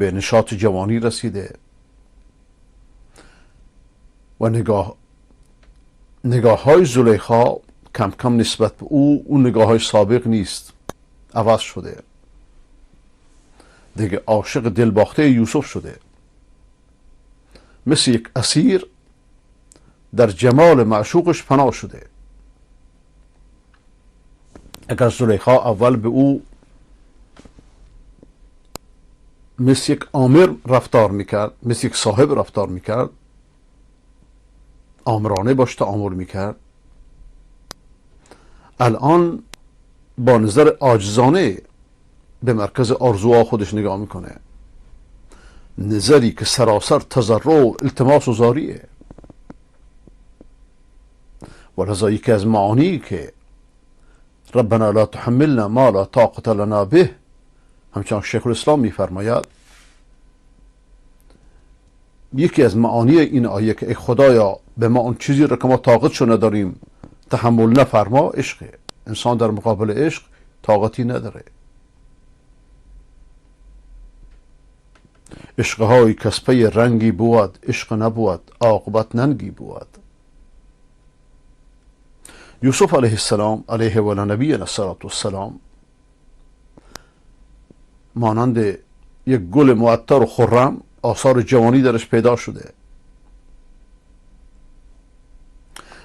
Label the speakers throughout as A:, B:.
A: به نشاط جوانی رسیده و نگاه های زلیخا کم کم نسبت به او اون نگاه های سابق نیست، عوض شده. دیگه عاشق دلباخته یوسف شده، مثل یک اسیر در جمال معشوقش پناه شده. اگر زلیخا اول به او مثل یک آمر رفتار میکرد، مثل یک صاحب رفتار میکرد، آمرانه باش تعامل میکرد، الان با نظر عاجزانه به مرکز آرزوها خودش نگاه میکنه، نظری که سراسر تضرع و التماس و زاریه. و لذا یکی از معانی که ربنا لا تحملنا ما لا طاقة لنا به، همچنان شیخ الاسلام میفرماید، یکی از معانی این آیه که ای خدایا به ما اون چیزی را که ما طاقتشو نداریم تحمل نفرما، عشقه. انسان در مقابل عشق طاقتی نداره. عشقهای کسپه رنگی بود، عشق نبود عاقبت ننگی بود. یوسف علیه السلام علیه و نبینا الصلاة والسلام مانند یک گل معطر و خرم آثار جوانی درش پیدا شده.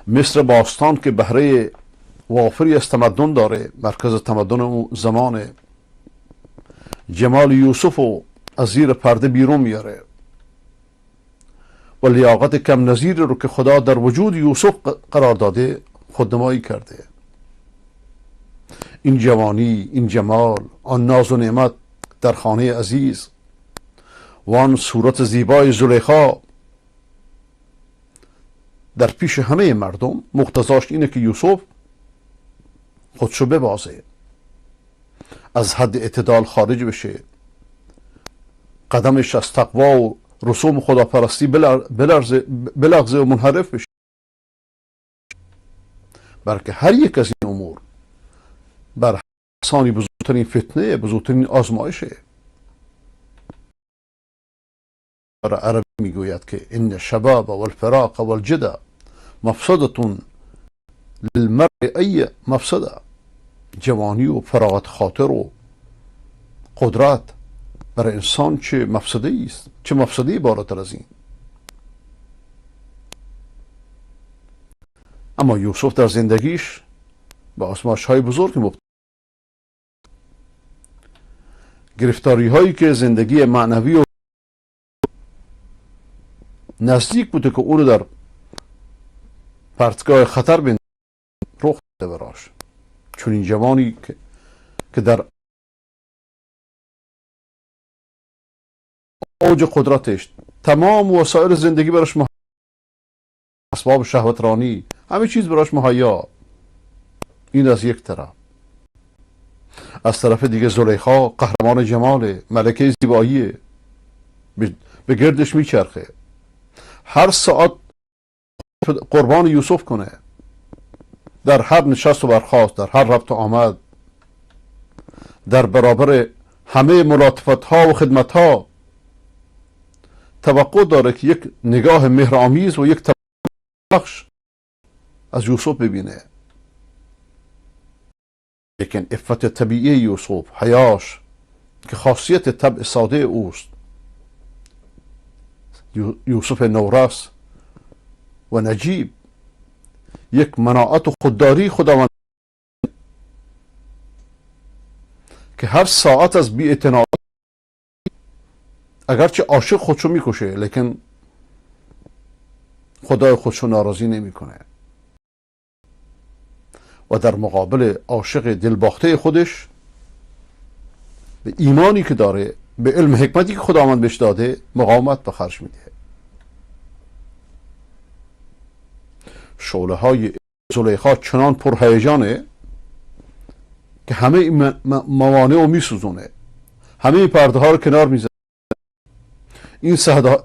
A: مصر باستان که بهره وافری از تمدن داره، مرکز تمدن اون زمانه، جمال یوسف رو از زیر پرده بیرون میاره و لیاقت کم نظیر رو که خدا در وجود یوسف قرار داده خودنمایی کرده. این جوانی، این جمال، آن ناز و نعمت در خانه عزیز و آن صورت زیبای زلیخا در پیش همه مردم، مقتضاش اینه که یوسف خودشو ببازه، از حد اعتدال خارج بشه، قدمش از تقوا و رسوم خداپرستی بلغزه و منحرف بشه. بلکه هر یک از این امور بر انسانی بزرگترین فتنه، بزرگترین آزمایشه. عربی میگوید که ان الشباب والفراق والجدى مفسدة للمرء ای مفسده. جوانی و فراغت خاطر و قدرت برای انسان چه مفسده است، چه مفسده بالاتر از این. اما یوسف در زندگیش با آزمایش های بزرگ مبتلا، گرفتاری هایی که زندگی معنوی و نزدیک بوده که او رو در پرتگاه خطر بین رخ داده براش. چون این جوانی که در اوج قدرتش تمام وسایل زندگی براش مهیا، اسباب شهوت رانی، همه چیز براش مهیا، این از یک طرف. از طرف دیگه زلیخا قهرمان جماله، ملکه زیباییه، به گردش میچرخه، هر ساعت قربان یوسف کنه، در هر نشست و برخاست، در هر رفت و آمد، در برابر همه ملاطفت ها و خدمت ها توقع داره که یک نگاه مهرآمیز و یک بخش از یوسف ببینه. لیکن عفت طبیعی یوسف، حیاش که خاصیت طبع ساده اوست، یوسف نورس و نجیب، یک مناعت و خودداری خداوند که هر ساعت از بی‌اعتنایی اگرچه عاشق خودشو میکشه لیکن خدای خودشو ناراضی نمیکنه و در مقابل عاشق دلباخته خودش به ایمانی که داره، به علم حکمتی که خداوند بهش داده، مقاومت به خرج میده. شعله های زلیخا چنان پرهیجانه که همه این موانع رو میسوزونه، همه این پرده ها رو کنار میزنه،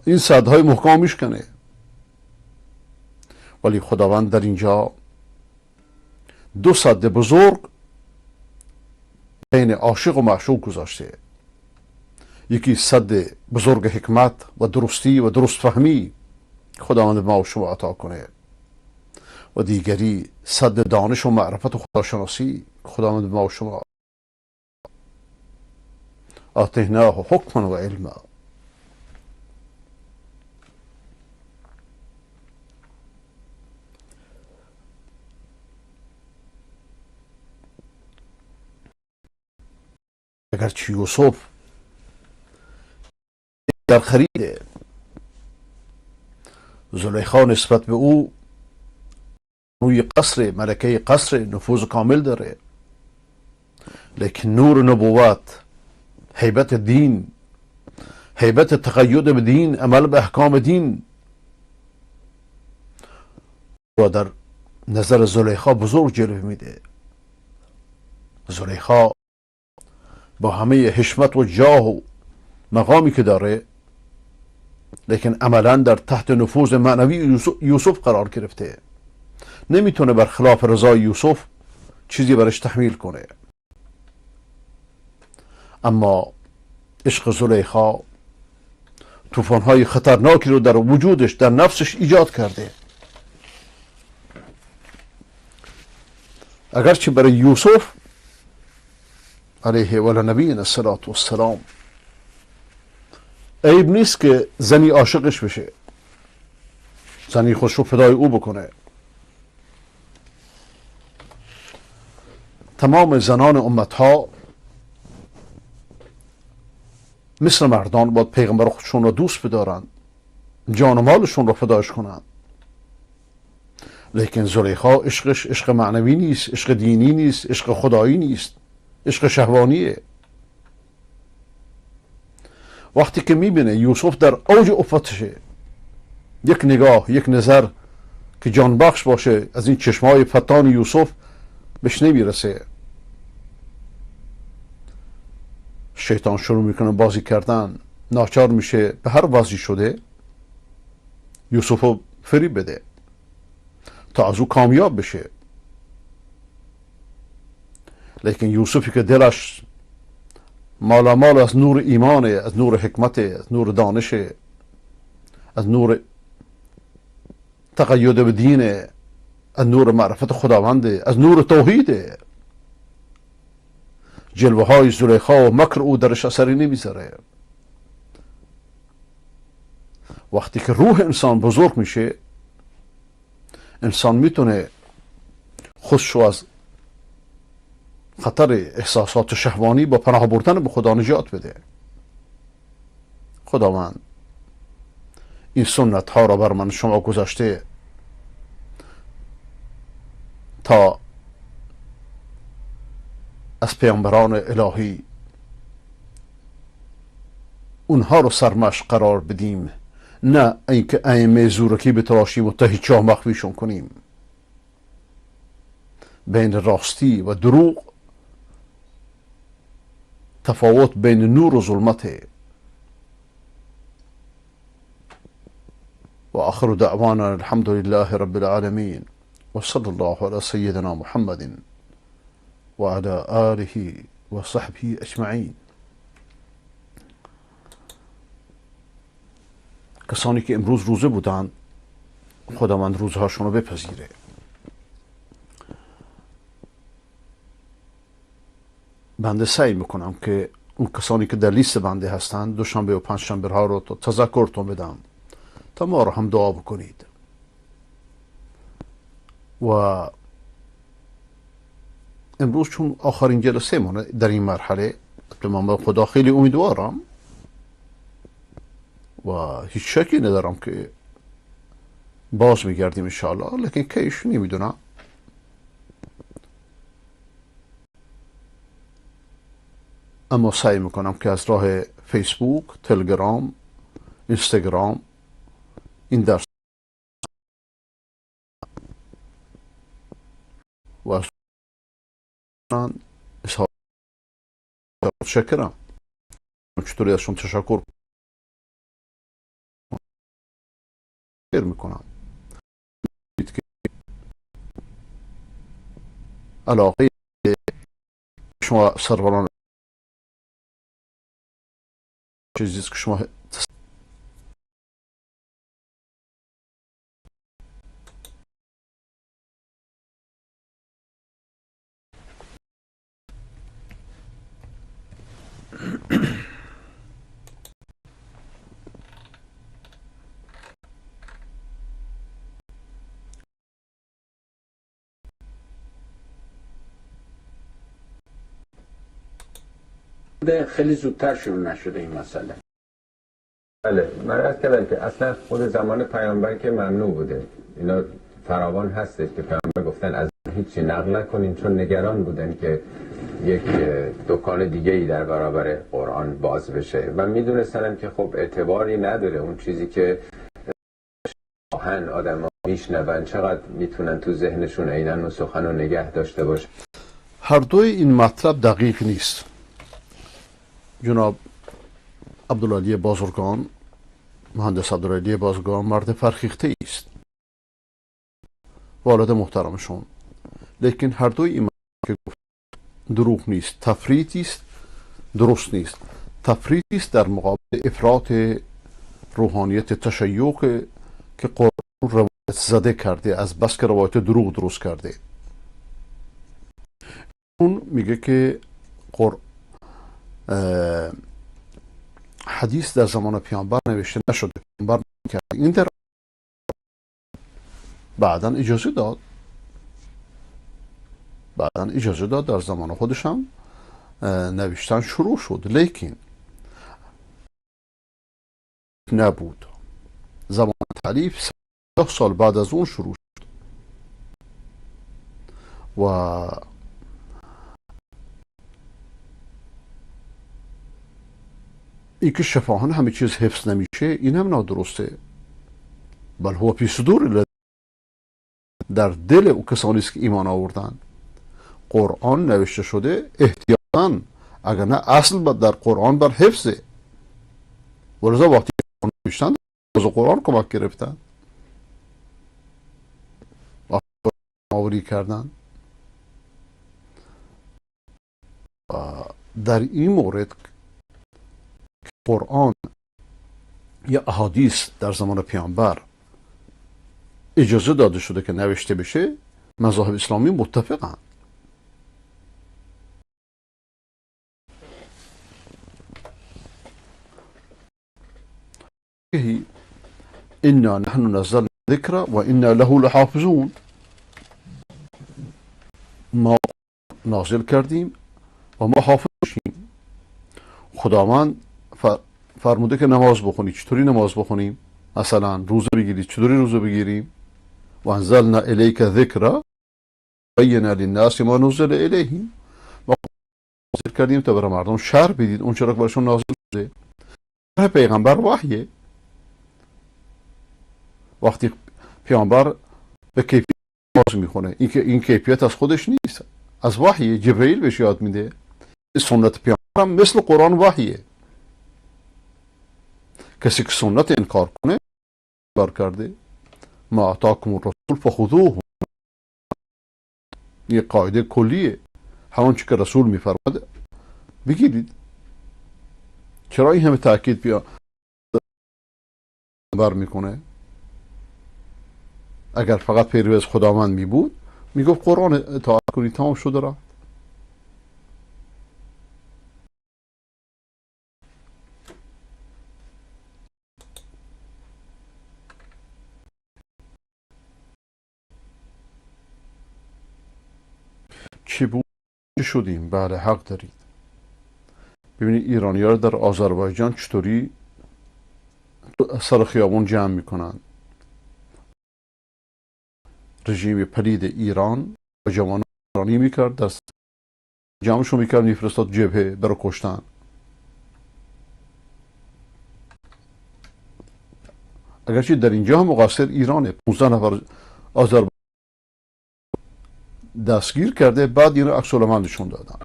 A: این سدهای محکم میشکنه. ولی خداوند در اینجا دو سد بزرگ بین عاشق و معشوق گذاشته. یکی سد بزرگ حکمت و درستی و درست فهمی خداوند ما و شما عطا کنه و دیگری سد دانش و معرفت و خداشناسی خداوند ما و شما آتیناه حکما و علما. اگرچه یوسف در خرید زلیخا نسبت به او روی قصر ملکه قصر نفوذ کامل داره، لیکن نور نبوت، هیبت دین، هیبت تقید به دین، عمل به احکام دین و در نظر زلیخا بزرگ جلوه میده. زلیخا با همه حشمت و جاه و مقامی که داره، لیکن عملا در تحت نفوذ معنوی یوسف قرار گرفته، نمیتونه برخلاف رضای یوسف چیزی برش تحمیل کنه. اما عشق زلیخا طوفان‌های خطرناکی رو در وجودش، در نفسش ایجاد کرده. اگرچه برای یوسف علیه و علی نبینا الصلاة والسلام عیب نیست که زنی عاشقش بشه، زنی خودش رو فدای او بکنه. تمام زنان امتها مثل مردان باید پیغمبر خودشون را دوست بدارند، جان و مالشون را فداش کنند. لیکن زلیخا عشقش عشق معنوی نیست، عشق دینی نیست، عشق خدایی نیست، عشق شهوانیه. وقتی که میبینه یوسف در اوج عفتشه، یک نگاه، یک نظر که جان بخش باشه از این چشمای فتان یوسف بهش نمیرسه. شیطان شروع میکنه بازی کردن، ناچار میشه به هر بازی شده یوسف رو فریب بده تا از او کامیاب بشه. لیکن یوسفی که دلش مالامال از نور ایمانه، از نور حکمته، از نور دانشه، از نور تقید به دینه، از نور معرفت خداونده، از نور توحیده، جلوه های زلیخا و مکر او درش اثری نمیذاره. وقتی که روح انسان بزرگ میشه، انسان میتونه خودشو از خطر احساسات شهوانی با پناه بردن به خدا نجات بده. خداوند این سنت ها را بر من شما گذاشته تا از پیامبران الهی اونها رو سرمشق قرار بدیم، نه اینکه ائمه زورکی بتراشیم و ته چاه مخفیشون کنیم. بین راستی و دروغ تفاوت بین نور و ظلمته. و آخر دعوانا الحمد لله رب العالمین و صلی الله علی سیدنا محمد و علی آله و صحبه اجمعین. کسانی که امروز روزه بودند، خداوند روزهاشون رو بپذیره. بنده سعی میکنم که اون کسانی که در لیست بنده هستند دوشنبه و پنجشنبه ها رو تذکرتون بدم تا ما رو هم دعا بکنید. و امروز چون آخرین جلسه مونه در این مرحله، من به خدا خیلی امیدوارم و هیچ شکی ندارم که باز میگردیم انشاءالله، لیکن کیش نمیدونم. اما سعی میکنم که از راه فیسبوک، تلگرام، اینستاگرام این درس و از شکرم چطوری ازشون تشکر میکنم که علاقه شما سروران چیزی که شما
B: خیلی زودتر شروع نشده این مسئله.
C: بله، من عرض کردم که اصلا خود زمان پیامبر که ممنوع بوده، اینا فراوان هستش که پیامبر گفتن از هیچی نقل نکنین، چون نگران بودن که یک دکان دیگه ای در برابر قرآن باز بشه و میدونستنم که خب اعتباری نداره اون چیزی که آهن آدم ها میشنون، چقدر میتونن تو ذهنشون عیناً و سخن رو نگه داشته باشه.
A: هر دوی این مطلب دقیق نیست. جناب عبدالعلی بازرگان، مهندس عبدالعلی بازرگان مرد فرخیخته است، والد محترمشون، لیکن هر دوی این که گفت دروغ نیست، تفریطی است، درست نیست. تفریطی است در مقابل افراط روحانیت تشیع که قرآن روایت زده کرده، از بس که روایت دروغ درست کرده. اون میگه که قرآن حدیث در زمان پیامبر نوشته نشده، پیامبر کرد این در بعدا اجازه داد، بعدا اجازه داد در زمان خودش هم نوشتن شروع شد، لیکن نبود. زمان تالیف 3 سال بعد از اون شروع شد و اینکه شفاهان همه چیز حفظ نمیشه این هم نادرسته. بل هو فی صدور، در دل او کسانی است که ایمان آوردن. قرآن نوشته شده احتیاطاً، اگر نه اصل در قرآن بر حفظه. ولذا وقتی نوشتن از قرآن کمک گرفتن، آوری کردن. در این مورد قرآن یا احادیث در زمان پیامبر اجازه داده شده که نوشته بشه، مذاهب اسلامی متفقند. انا نحن نزلنا الذکر و انا له لحافظون. ما نازل کردیم و ما حافظ شیم. خداوند فرموده که نماز بخونی. چطوری نماز بخونیم؟ مثلا روزه بگیرید. چطوری روزه بگیریم؟ و انزلنا الیک ذکر بینا للناس ما نزل الیهم. ما نازل کردیم تا برای مردم شرح بدید اون چرا که براشون نازل شده. پیغمبر وحیه. وقتی پیامبر به کیفیت نماز میخونه، این کیفیت از خودش نیست، از وحیه. جبرئیل بهش یاد میده. سنت پیامبر هم مثل قرآن وحیه. کسی که سنت انکار کنه بار کرده. ما اعطاکم الرسول فخذوه، یه قاعده کلیه. همون چی که رسول میفرماد بگیرید. چرا این همه تاکید بیا بر میکنه؟ اگر فقط پیروی از خداوند می بود میگفت قرآن اطاعت کنید، تمام شده را. چی بود شدیم؟ بله حق دارید. ببینید ایرانی ها در آذربایجان چطوری سر خیابون جمع میکنن. رژیم پلید ایران با جوانان ایرانی میکرد، دست جمعشون میکرد میفرستاد جبهه برای کشتن. اگرچه در اینجا هم مقصر ایرانه، 15 نفر آذربایجان دستگیر کرده، بعد این رو عکس العمل نشون دادن.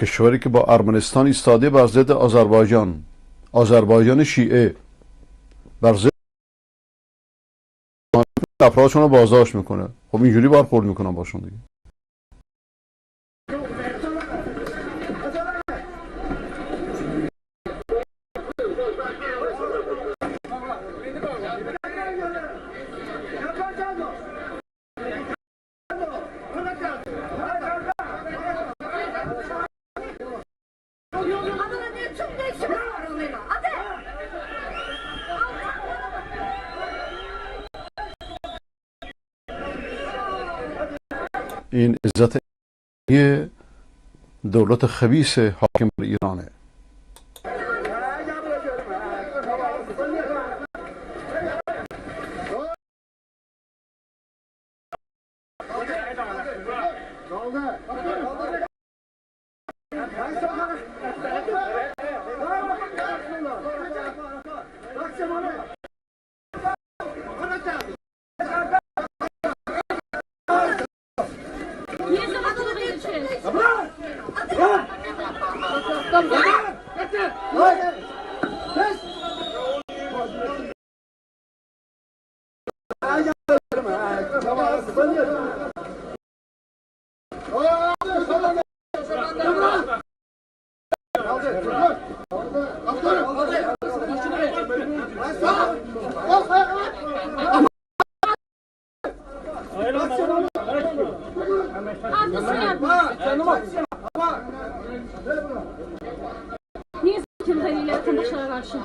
A: کشوری که با ارمنستان ایستاده بر ضد آذربایجان، آذربایجان شیعه بر ضد افرادشون رو بازداشت میکنه. خب اینجوری برخورد میکنن باشون دیگه. این عزت دولت خبیث حاکم بر ایرانه.
D: Niye s**kimler ilə vətəndaşlara qarşı?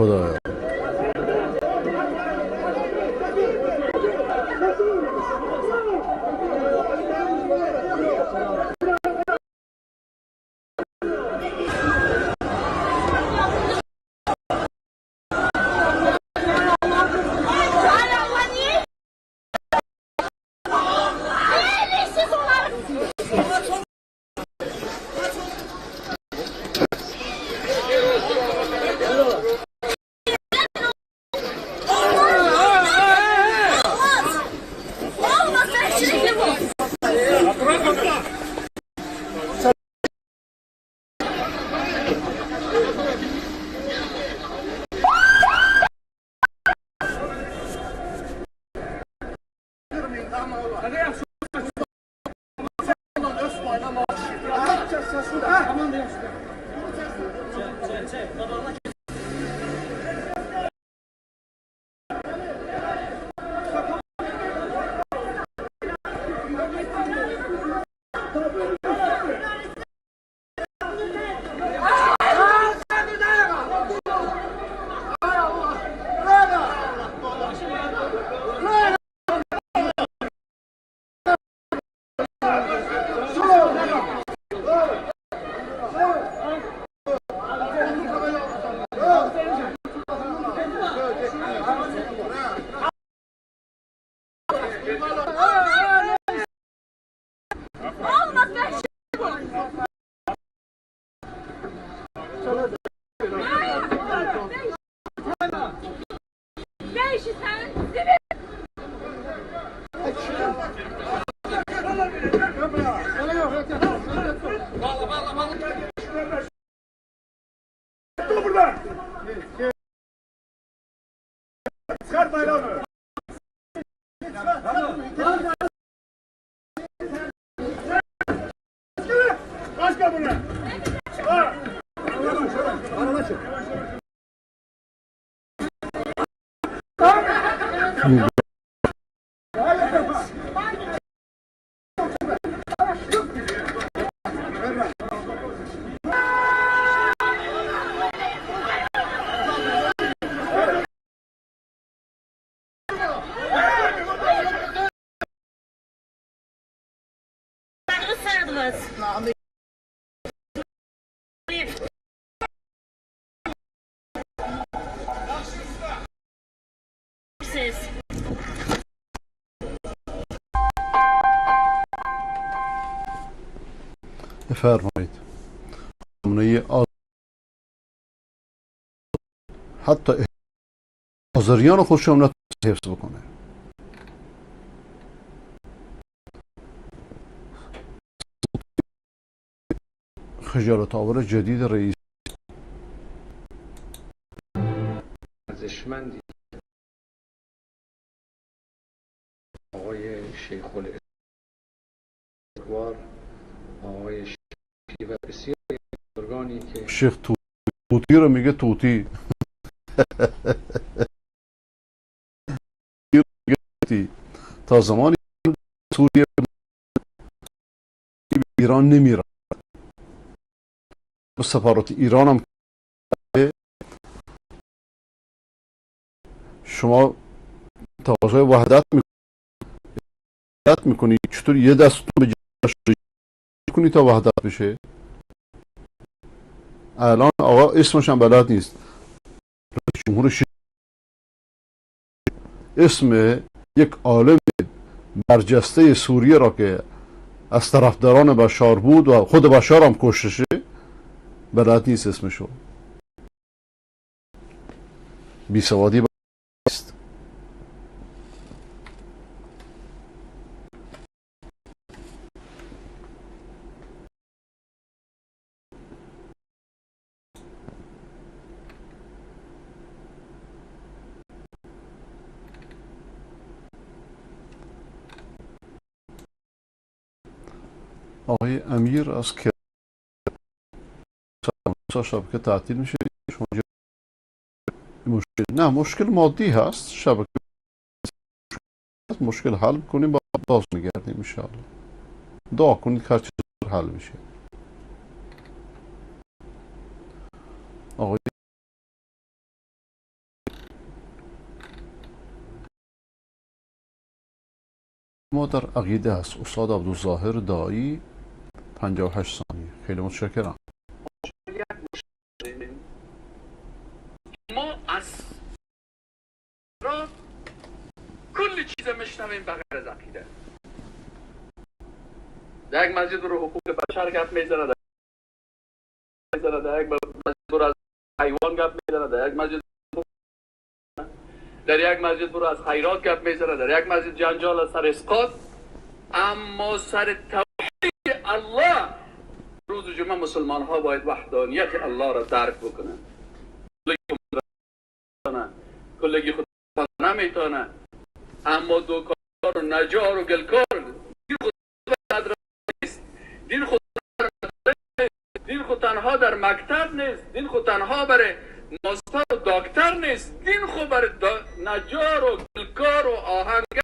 A: Xudaya. بفرمایید. حتی آذریان خودشون حفظ بکنه. خجالت آور جدید رئیس
B: ارزشمندی آقای شیخ الاسلام، آقای شیخی و بسیاری بزرگانی که
A: شیخ توتی رو میگه توتی تا زمانی سوریه ایران نمیره، سفارت ایران هم شما تقاضای وحدت میکنی، چطور یه دستتون به جاش کنی تا وحدت بشه؟ الان آقا اسمش هم بلد نیست، رئیس جمهور اسم یک عالم برجسته سوریه را که از طرفداران بشار بود و خود بشار هم کشته، بلد نیست اسمشو. بیسوادی است. آقای امیر از که شبکه تعطیل میشه، شما مشکل نه، مشکل مادی هست، شبکه مشکل حل کنیم باز میگردیم انشاءالله. دعا کنید که هر چیز حل میشه. آقای ما در عقیده هست استاد عبدالظاهر دایی 58 ثانیه. خیلی متشکرم.
E: ما از را کل چیز میشنویم بغیر از عقیده. در یک مسجد رو حقوق بشر گپ میزنه، در یک مسجد رو از حیوان گپ میزنه، در یک مسجد برو از خیرات گپ میزنه، در یک مسجد جنجال از سر اسقاط، اما سر توحید الله روز جمعه مسلمان ها باید وحدانیت الله را درک بکنن. کلگی خود نمیتونه، اما دوکار و نجار و گلکار دین خود نیست، دین خود دین خود تنها در مکتب نیست، دین خود تنها برای ماستر و دکتر نیست، دین خود برای نجار و گلکار و آهنگر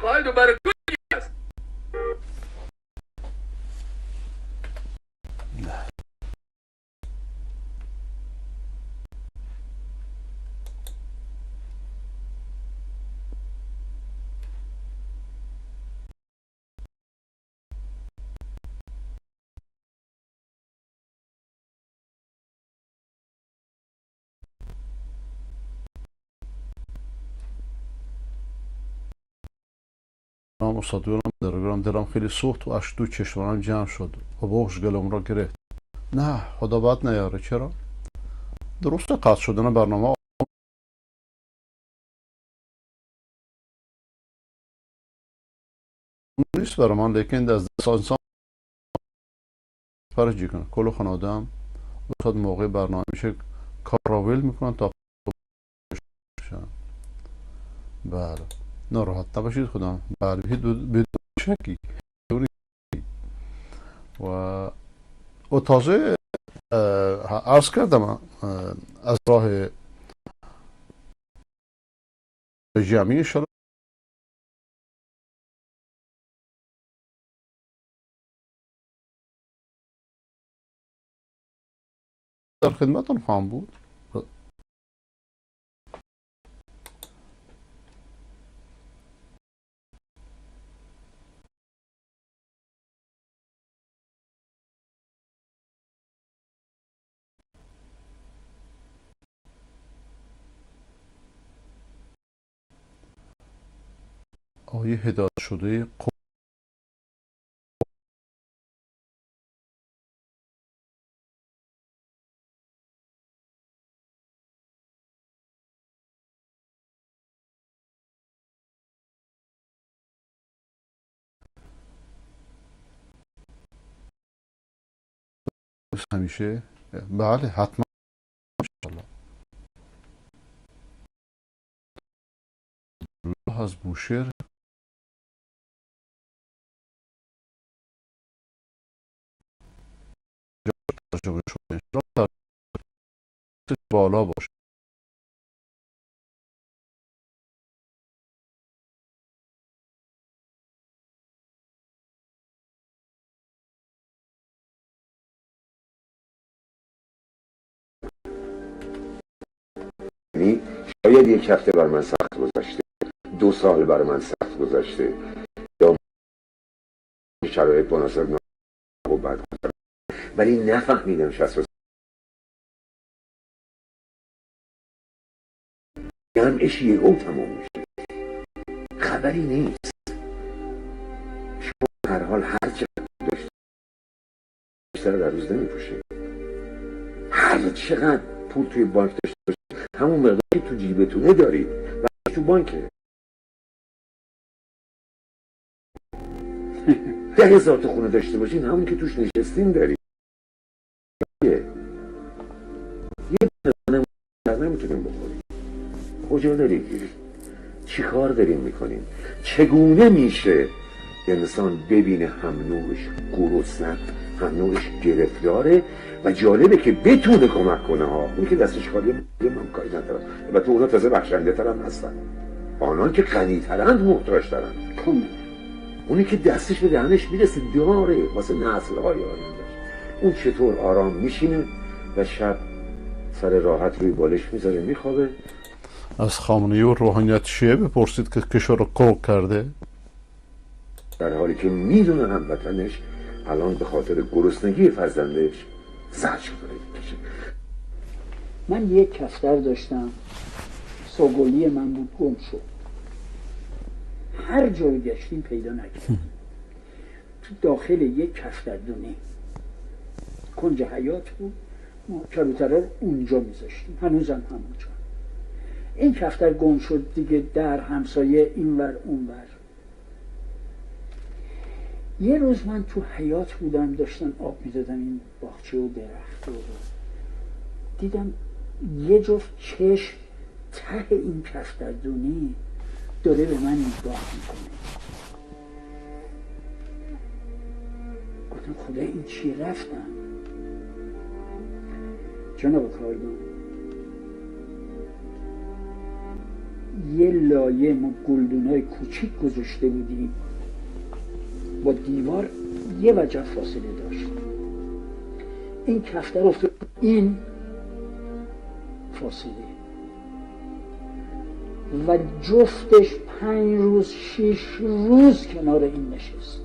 E: قاید و برای کلی است.
A: استاد دارم دلم خیلی سوخت و اشک تو چشمانم جمع شد و بغض گلوم را گرفت. نه خدا بد نیاره. چرا؟ درست قطع شدن برنامه نیست برای من، لیکن از دست انسان فرجی کنه. کل خانواده‌ام استاد موقع برنامه میشه کار را ول میکنن تا بله ناراحت نباشید خودم. بله بدون شکی و تازه عرض کردم از راه جمعی شد در خدمتتون خواهم بود. آیه هدایت شده همیشه بله حتما انشالله. از بوشهر ترجمه شده بالا باشه.
F: یعنی شاید یک هفته بر من سخت گذشته، 2 سال بر من سخت گذشته، یا شرایط مناسب نبود بعد گذشته، ولی نفهمیدم 63 جمعش یهو تمام میشه، خبری نیست. شما هر حال هر چقدر داشته بیشتر در روز نمیپوشه، هر چقدر پول توی بانک داشته باشه همون مقداری تو جیبتونه دارید و تو بانکه. 10,000 تا خونه داشته باشین همون که توش نشستین دارید. یه دونه نمیتونیم بخوریم. کجا داریم گیریم؟ چی کار داریم میکنیم؟ چگونه میشه انسان ببینه هم نوعش گرسنه، هم نوعش گرفتاره و جالبه که بتونه کمک کنه ها. اون که دستش خالیه من کاری ندارم. البته اونا تازه بخشنده ترم هستن، آنان که غنی ترند محتاج ترند. اونی که دستش به دهنش میرسه داره واسه نسل‌های آیندهش، اون چطور آرام میشینه و شب سر راحت روی بالش میذاره میخوابه.
A: از خامنه‌ای و روحانیت شیعه بپرسید که کشور رو کرک کرده،
F: در حالی که میدونه هموطنش الان به خاطر گرسنگی فرزندش زجر داره میکشه.
G: من یک کفتر داشتم، سوگلی من بود، گم شد. هر جای گشتیم پیدا نکردیم. تو داخل یک کفتردونه کنج حیات بود، ما کبوترها رو اونجا میذاشتیم، هنوزم همونجا. این کفتر گم شد دیگه، در همسایه اینور اونور. یه روز من تو حیات بودم، داشتم آب میدادم این باغچه و درخت رو، دیدم یه جفت چشم ته این کفتردونی داره به من نگاه میکنه. گفتم خدا این چی؟ رفتم جناب کاردان، یه لایه ما گلدونای کوچیک گذاشته بودیم، با دیوار یه وجب فاصله داشت. این کفتر افتاد این فاصله و جفتش 5 روز 6 روز کنار این نشست.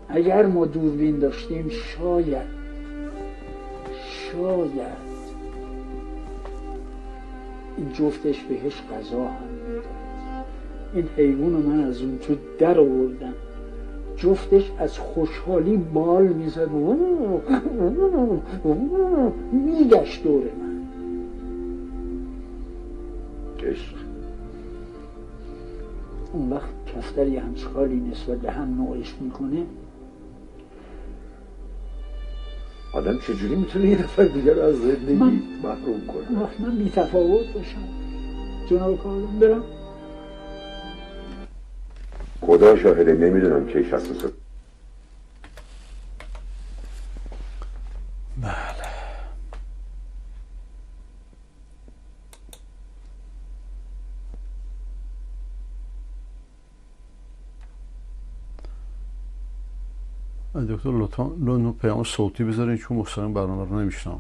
G: اگر ما دوربین داشتیم شاید این جفتش بهش غذا هم میداد. این حیوان رو من از اون تو در آوردم، جفتش از خوشحالی بال میزد، میگشت دور من.
F: عشق.
G: اون وقت کفتر یه همچکالی نسبت به هم نوعش میکنه.
F: آدم چجوری میتونه یه نفر دیگر رو از زندگی محروم کنه؟
G: اون وقت من بی‌تفاوت باشم جناب کارم برم.
F: خدا شاهده نمیدونم کی 63.
A: بله دکتر لطفا لونو پیام صوتی بذارین چون مستقیم برنامه رو نمیشنم.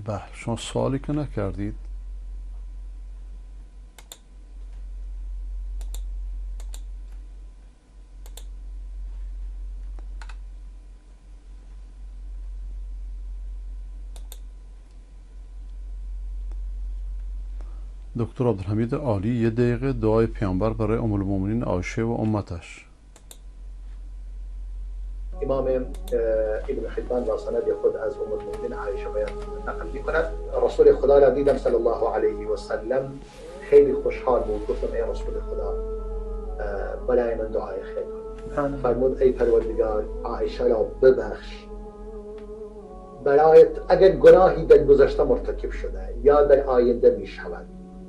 A: بله شما سوالی که نکردید. دکتر عبدالحمید عالی یه دقیقه دعای پیامبر برای ام المؤمنین عایشه و امتش.
H: امام ابن حبان با سند خود از ام المؤمنین عایشه بیان نقل می‌کند: رسول خدا را دیدم صلی الله علیه و سلم خیلی خوشحال بود. گفتم ای رسول خدا برای من دعای خیر کن. فرمود ای پروردگار عایشه را ببخش، برایت اگر گناهی در گذشته مرتکب شده یا در آینده می شود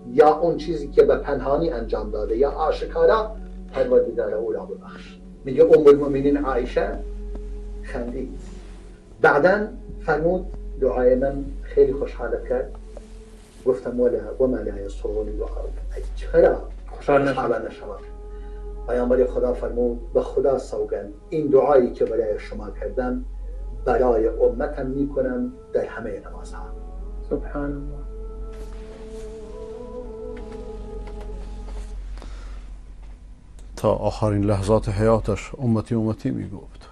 H: یا اون چیزی که به پنهانی انجام داده یا آشکارا، پروردگار او را ببخش. میگه ام المؤمنین عایشه خندید. بعدا فرمود دعای من خیلی خوشحالت کرد. گفتم ولا وما لا یسرنی دعاء، ای چرا خوشحال نشوم؟ پیامبر خدا فرمود به خدا سوگند این دعایی که برای شما کردم برای امتم میکنم در همه نمازها.
I: سبحان الله.
A: تا آخرین لحظات حیاتش امتی امتی میگفت.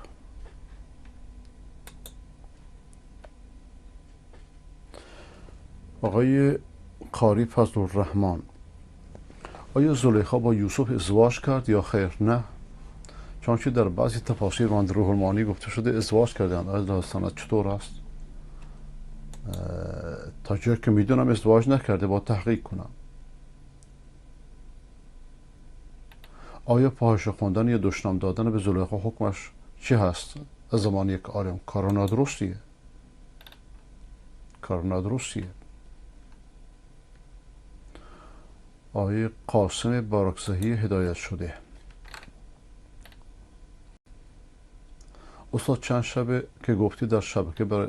A: آقای قاری فضل الرحمن، آیا زلیخا با یوسف ازدواج کرد یا خیر؟ نه، چون که در بعضی تفاسیر مانند روح المعانی گفته شده ازدواج کردند. آیا داستان چطور است؟ تا جایی که میدونم ازدواج نکرده، با تحقیق کنم. آیا فاحشه خواندن یا دشنام دادن به زلیخا حکمش چی هست؟ از زمان یک عالم کار نادرستیه، کار نادرستیه. آیه قاسم باراکزهی هدایت شده. استاد چند شبه که گفتی در شبکه برای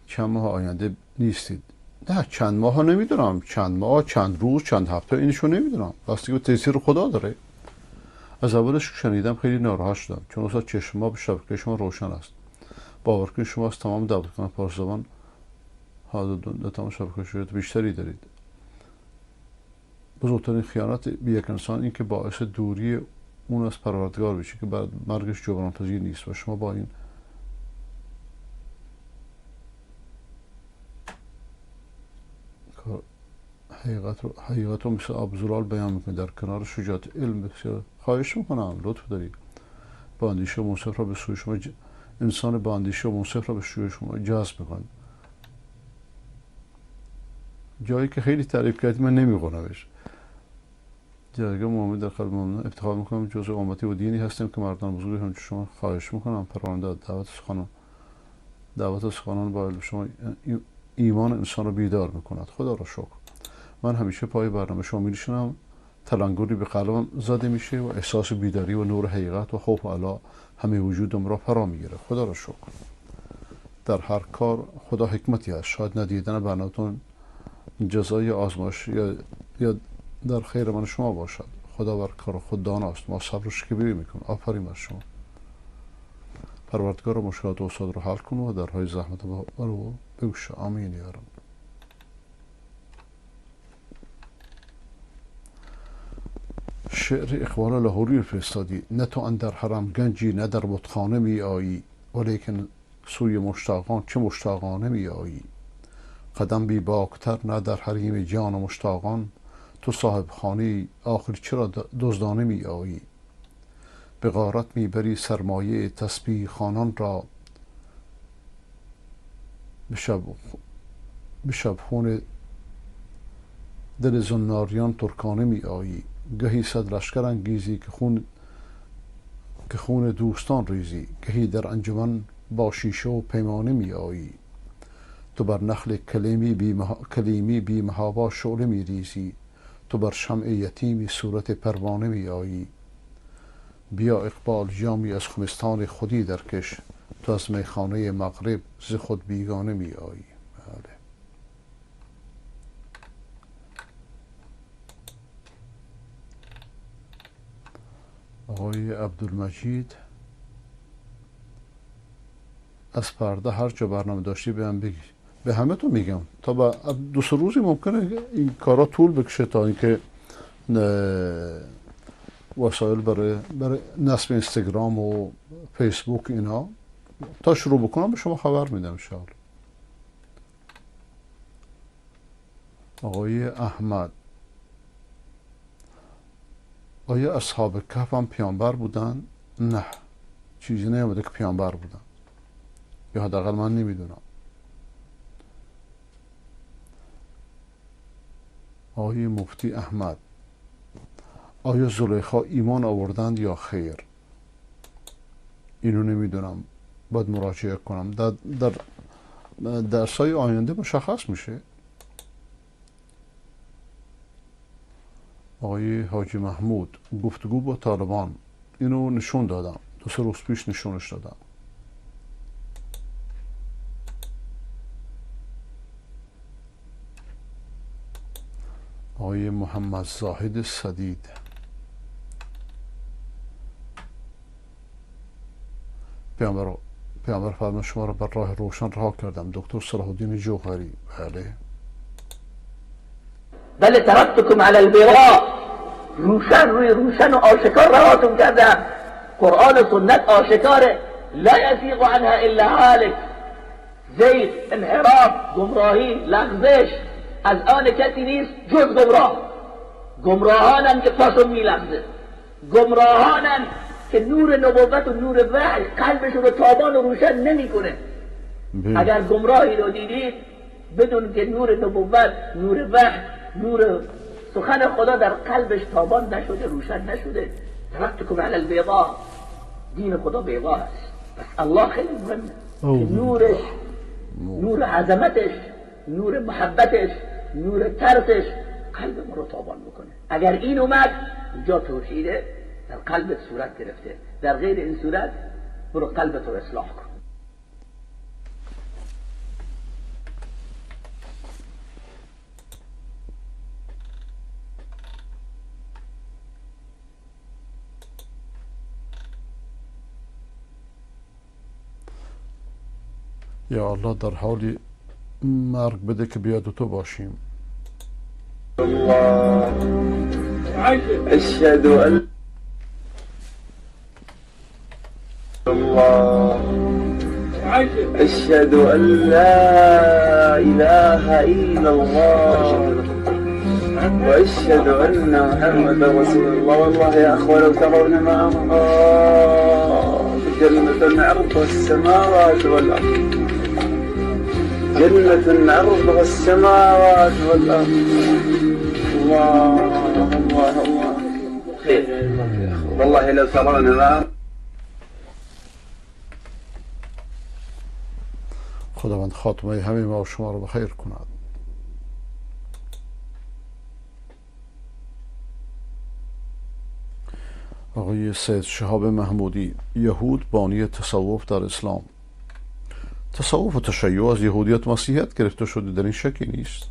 A: چند ماه آینده نیستید. نه چند ماه ها نمیدونم، چند ماه، چند روز، چند هفته، اینشو نمیدونم، بستگی به تاثیر خدا داره. از اولش شنیدم خیلی ناراحت شدم، چون استاد چشم ما به شبکه شما روشن است. باور کنید شما از تمام دعوتکنان فارسی زبان ها تمام شبکه شما بیشتری دارید. بزرگترین خیانت به یک انسان این که باعث دوری اون از پروردگار بشه که بعد مرگش جبران پذیر نیست و شما با این حقیقت رو مثل آب زلال بیان میکنید در کنار شجاعت علم. بسیار خواهش میکنم، لطف دارید. با اندیشه منصف را به سوی شما انسان با اندیشه منصف را به سوی شما جذب میکنید. جایی که خیلی تعریف کردی من نمیخونمش. جایگاه محمد در قلب مؤمنان افتخار میکنم جزء امتی و دینی هستیم که مردان بزرگی همچون شما. خواهش میکنم پرونده دعوت سخنان با علم شما ایمان انسان رو بیدار میکند. خدا را شکر. من همیشه پای برنامه شما میشینم، تلنگری به قلبم زده میشه و احساس بیداری و نور حقیقت و خوف و علا همه وجودم را فرا میگیره. خدا را شکر. در هر کار خدا حکمتی هست. شاید ندیدن برنامه‌تون جزای آزمایش یا در خیر من شما باشد. خدا بر کار خود داناست. ما صبر و شکیبایی میکنیم. آفرین بر شما. پروردگار مشکلات استاد رو حل کن و درهای زحمت رو بگشا. آمین یا رب. شعر اقبال لاهوری فرستادی. نه تو اندر حرم گنجی نه در بتخانه می آیی، ولیکن سوی مشتاقان چه مشتاقانه می آیی. قدم بی باکتر نه در حریم جان و مشتاقان، تو صاحب خانه آخر چرا دزدانه می آیی. به غارت می بری سرمایه تسبیح خانان را، به شب خون دل زناریان ترکانه می آیی. گهی صد لشکر انگیزی که خون دوستان ریزی، گهی در انجمن با شیشه و پیمانه می آیی. تو بر نخل کلیمی بی محابا شعله می ریزی، تو بر شمع یتیمی صورت پروانه می آیی. بیا اقبال جامی از خمستان خودی درکش، تو از میخانه مغرب ز خود بیگانه می آیی. بله. آقای عبدالمجید از فردا هر جا برنامه داشتی به هم بگی. به همه تو میگم تا با دو سه روزی ممکنه این کارا طول بکشه تا اینکه وسایل برای نصب اینستاگرام و فیسبوک اینا تا شروع بکنم به شما خبر میدم ان شاءالله. آقای احمد، آیا اصحاب کهف هم پیامبر بودن؟ نه، چیزی نیامده که پیامبر بودن، یا حداقل من نمیدونم. آقای مفتی احمد، آیا زلیخا ایمان آوردند یا خیر؟ اینو نمیدونم، باید مراجعه کنم. در درسای آینده مشخص میشه. آقای حاجی محمود، گفتگو با طالبان، اینو نشون دادم، 2-3 روز پیش نشونش دادم. آقای محمد زاهد سدید، پیامبر فرمود شما را بر راه روشن رها کردم. دکتر صلاح الدین جوهری، بله.
I: بله ترکتکم علی البیضاء، روشن روی روشن و آشکار رهاتون کردم. قرآن و سنت آشکاره، لا یزیغ عنها الا هالک. زیغ، انحراف، گمراهی، لغزش از آن کسی نیست جز گمراه. گمراهانن که پاشون میلغزه، گمراهانن که نور نبوت و نور وحی قلبشون رو تابان و روشن نمیکنه. اگر گمراهی رو دیدید بدون که نور نبوت، نور وحی، نور سخن خدا در قلبش تابان نشده، روشن نشده. ترکتکم علی البیضاء، دین خدا بیضا است. پس الله خیلی مهمه که نورش، نور عظمتش، نور محبتش، نور ترسش قلب ما رو تابان بکنه. اگر این اومد اینجا توحیده در قلبت صورت گرفته، در غیر این صورت برو قلبت رو اصلاح کن.
A: یا الله در حال مرگ بده که بیاد تو باشیم.
J: الله اشهد ان الله اشهد ان لا اله الا الله واشهد ان محمدا رسول الله. والله يا اخوان لو ترون ما ارى جنة عرضها السماوات والارض، جنة عرضها السماوات والأرض. الله الله الله. والله لو ترون ما.
A: خداوند خاتمه همه ما و شما رو به خیر کند. آقای سید شهاب محمودی، یهود بانی تصوف در اسلام. تصوف و تشیع از یهودیت و مسیحیت گرفته شده، در این شکی نیست.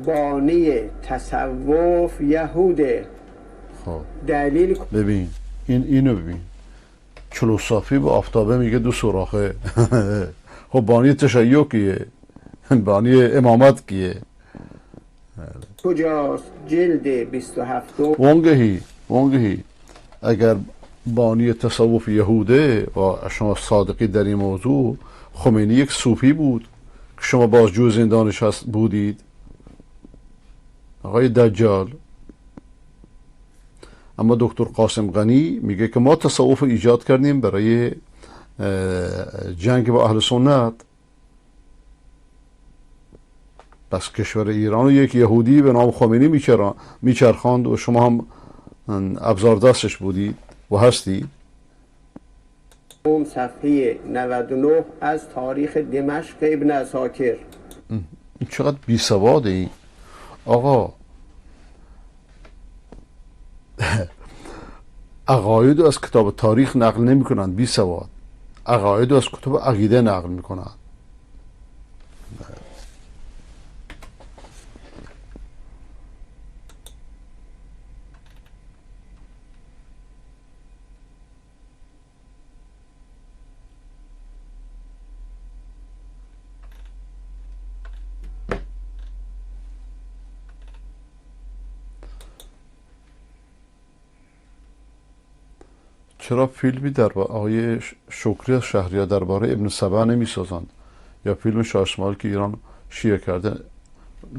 K: بانی تصوف یهوده.
A: خب
K: دلیل
A: ببین اینو ببین، چلوصافی با آفتابه میگه دو سوراخه. خب بانی تشیع کیه؟ بانی امامت کیه؟
K: کجاست؟ جلد 27.
A: وانگهی اگر بانی تصوف یهوده و شما صادقی در این موضوع، خمینی یک صوفی بود که شما بازجو زندانش هست بودید، آقای دجال. اما دکتر قاسم غنی میگه که ما تصوف ایجاد کردیم برای جنگ با اهل سنت. پس کشور ایران یک یهودی به نام خمینی میچرخاند و شما هم ابزار دستش بودید و هستی.
K: صفحه 99 از تاریخ دمشق ابن عساکر.
A: این چقدر بی سواده این آقا. عقاید از کتاب تاریخ نقل نمی کنند، بی سواد. عقاید از کتاب عقیده نقل می کنند. چرا فیلمی در آقای شکری از شهریار درباره ابن سبا نمیسازند یا فیلم شاه اسماعیل که ایران شیعه کرده؟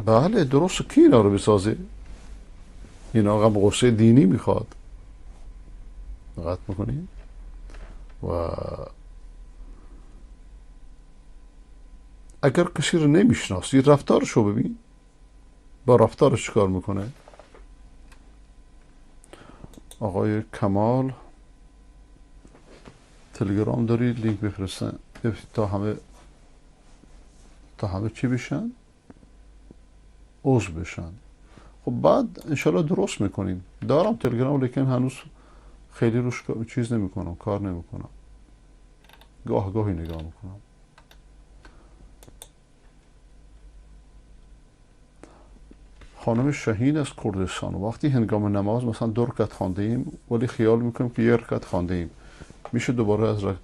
A: بله درست، کی اینا رو بسازه؟ این آقا غصه دینی میخواد. دقت میکنی؟ و اگر کسی رو نمیشناسی رفتارشو ببین. با رفتارش چیکار میکنه؟ آقای کمال تلگرام دارید لینک بفرستن تا همه چی بشن؟ عضو بشن. خب بعد انشالله درست میکنیم. دارم تلگرام لیکن هنوز خیلی روش چیز نمیکنم، کار نمیکنم، گاه گاهی نگاه میکنم. خانم شاهین از کردستان: وقتی هنگام نماز مثلا 2 رکعت خوانده ایم ولی خیال میکنیم که 1 رکعت خوانده ایم، میشه دوباره از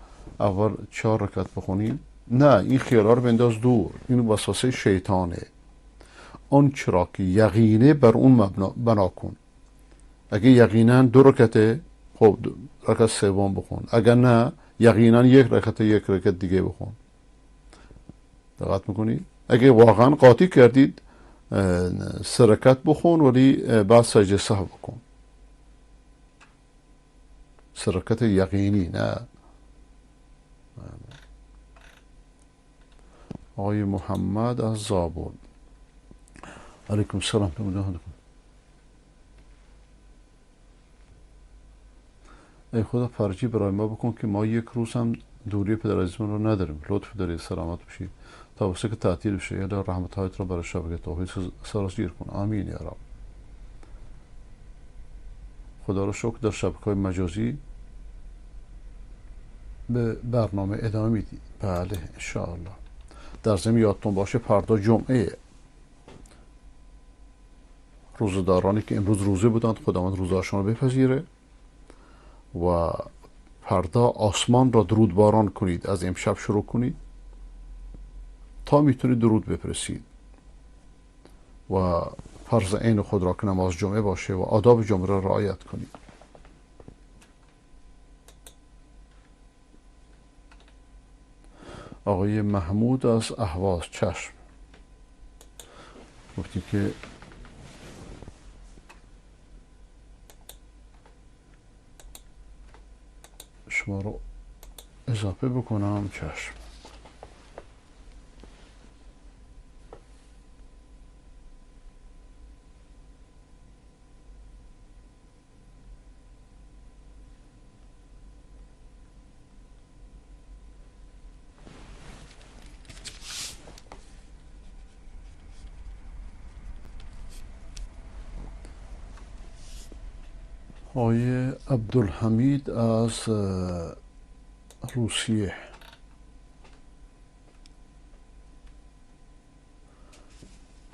A: اول 4 رکعت بخونیم؟ نه، این خیال رو بنداز دور، این وسوسه شیطانه. آن چرا که یقینه بر اون بنا کن. اگه یقینا 2 رکعته، خب رکعت سوم بخون. اگر نه یقینا 1 رکعت، 1 رکعت دیگه بخون. دقت میکنی؟ اگه واقعا قاطی کردید 3 رکعت بخون ولی بعد سجده سهو بکن. 3 رکعت یقینی، نه. آقای محمد از زابل: علیکم السلام. ای خدا فرجی برای ما بکن که ما یک روز هم دوری پدر عزیزمون رو نداریم. لطف داری، سلامت باشید تا واسه که تعطیل بشه. یا رحمت هایت رو برای شبکه توحید سرازیر کن. آمین یا رب. خدا رو شکر در شبکه‌های مجازی به برنامه ادامه میدید. بله انشاءالله. در ضمن یادتون باشه فردا جمعه، روزه‌دارانی که امروز روزه بودند خداوند روزه‌هاشون رو بپذیره و فردا آسمان را درود باران کنید. از امشب شروع کنید تا میتونید درود بفرستید و فرض عین خود را که نماز جمعه باشه و آداب جمعه را رعایت کنید. آقای محمود از اهواز: چشم. گفتی که شما رو اضافه بکنم. چشم. آقای عبدالحمید از روسیه: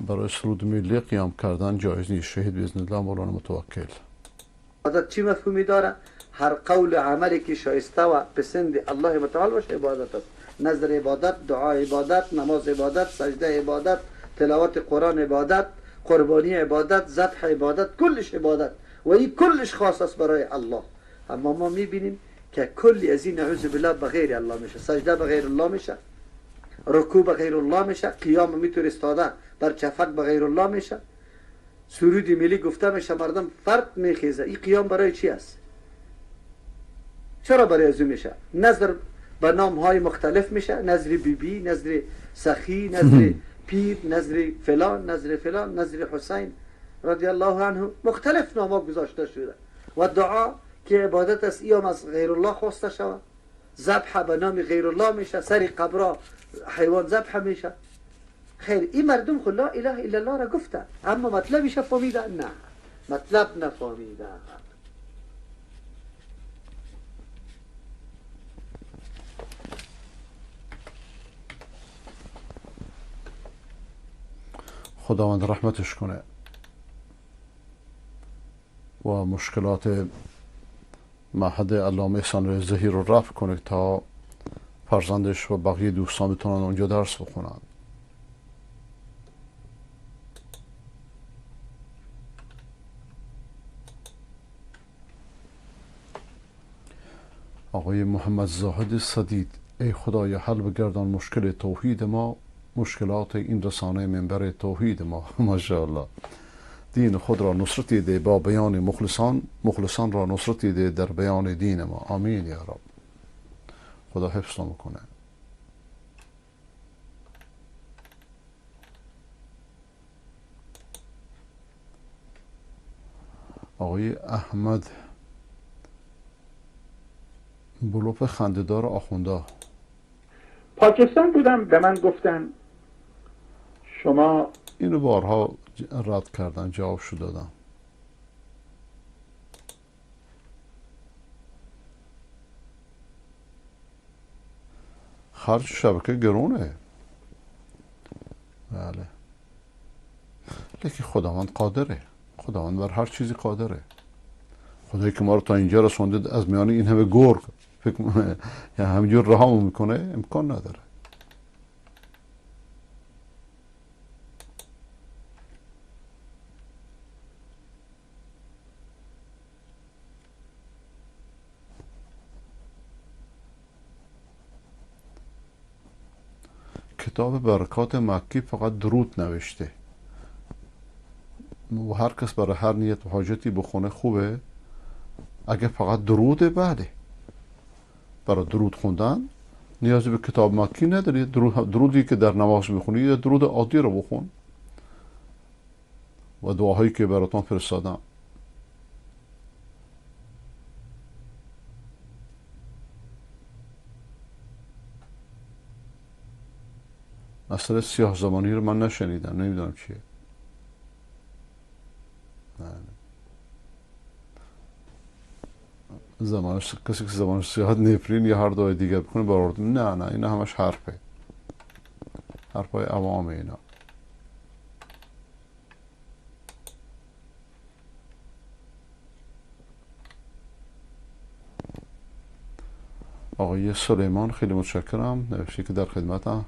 A: برای سرود ملی قیام کردن جایز نیست. شهید باذن الله مولانا متوکل.
L: عبادت چی مفهومی داره؟ هر قول و عملی که شایسته و پسند الله متعال باشه عبادت است. نظر عبادت، دعا عبادت، نماز عبادت، سجده عبادت، تلاوت قرآن عبادت، قربانی عبادت، ذبح عبادت، کلش عبادت و این کلش خاص است برای الله. اما ما میبینیم که کلی از این نعوذ بالله بغیر الله میشه، سجده بغیر الله میشه، رکوع بغیر الله میشه، قیام میتور استاده بر چفک بغیر الله میشه، سرود ملی گفته میشه، مردم فرد میخیزه. این قیام برای چی است؟ چرا برای از میشه؟ نظر به نام های مختلف میشه، نظر بی بی، نظر سخی، نظر پیر، نظر فلان، نظر فلان، نظر حسین رضی الله عنه، مختلف نام ها گذاشته شده. و دعا که عبادت است ایام از غیر الله خواسته شود، ذبح به نام غیر الله میشه، سر قبرا حیوان ذبح میشه. خیر این مردم خو لا اله الا الله را گفته، اما مطلبش فهمیده؟ نه، مطلب نفهمیده.
A: خداوند رحمتش کنه و مشکلات معهد علامه احسان زهی رو رفع کنه تا فرزندش و بقیه دوستان بتونن اونجا درس بخونن. آقای محمد زاهد سدید: ای خدایا حل بگردان مشکل توحید ما، مشکلات این رسانه منبر توحید ما. ماشاءالله. دین خود را نصرتی ده با بیان مخلصان، مخلصان را نصرتی ده در بیان دین ما. آمین یا رب. خدا حفظ کنه. آقای احمد بلوف خنده‌دار آخونده.
M: پاکستان بودم، به من گفتن شما
A: اینو بارها رد کردن، جوابشو دادم. خرج شبکه گرونه، بله، لیکن خداوند قادره، خداوند بر هر چیزی قادره. خدایی که ما رو تا اینجا رسونده از میان این همه گرگ فکر یعنی همینجور رهامون میکنه، امکان نداره. کتاب برکات مکی فقط درود نوشته و هر کس برای هر نیت و حاجتی بخونه خوبه. اگه فقط دروده بله، برای درود خوندن نیازی به کتاب مکی نداری. درودی که در نماز میخونی یا درود عادی رو بخون و دعاهایی که براتون فرستادم. مسئله سیاه زمانی رو من نشنیدم، نمیدونم چیه. نه. زمانش کسی که زبانش سیاه نفرین یا هر دعای دیگر بکنه برآورد. نه نه، اینا همش حرفه، حرفای عوام اینا. آقای سلیمان خیلی متشکرم، نوشته که در خدمتم.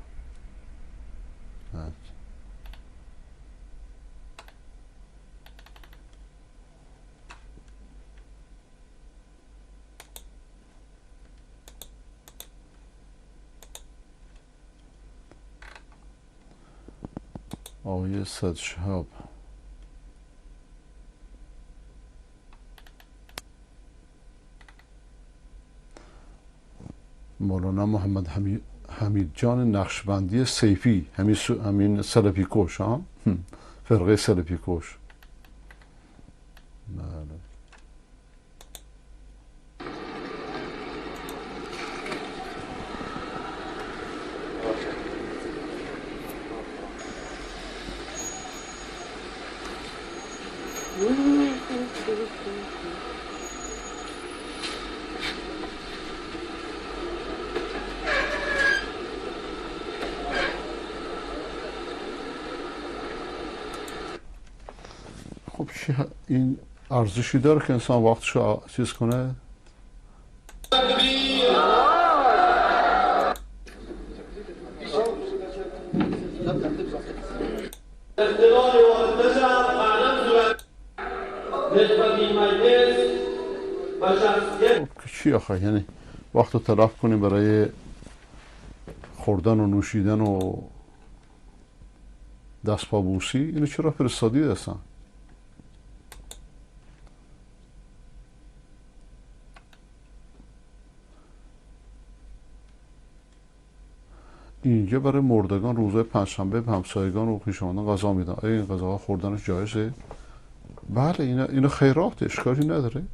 A: آقای صد شهاب، مولانا محمد حمید جان نقشبندی سیفی، همین سلفی کش، ها، فرقه سلفی کش. بله. خب این ارزشی داره که انسان وقتشو چیز کنه؟ چی آخه؟ یعنی وقت رو تلف کنیم برای خوردن و نوشیدن و دست پا بوسی؟ اینو چرا فرستادید اصلا؟ اینجا برای مردگان روزهای پنجشنبه به همسایگان و خویشاوندان غذا میدن. آیا این غذاها خوردنش جایزه؟ بله، اینا خیرات، اشکالی نداره.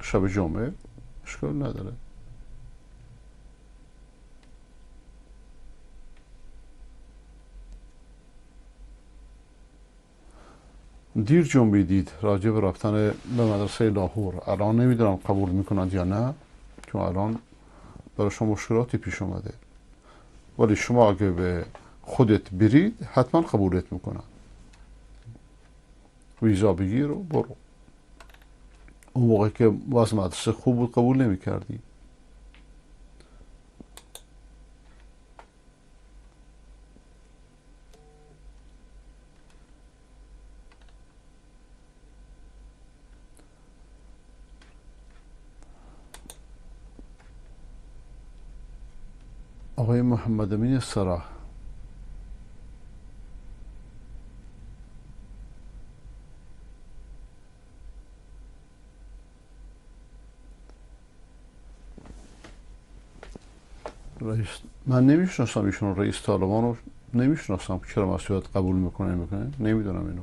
A: شب جمعه اشکال نداره. دیر جنبیدید راجع به رفتن به مدرسه لاهور. الان نمیدونم قبول میکنند یا نه، چون الان برای شما مشکلاتی پیش اومده، ولی شما اگه به خودت برید حتما قبولت میکنن. ویزا بگیر و برو. اون موقع که وضع مدرسه خوب بود قبول نمیکردی. آقای محمد امین سرا، رئیس، من نمیشناسم ایشون، رئیس طالبان رو نمیشناسم، چرا مسئولیت قبول میکنه نمیدونم اینو.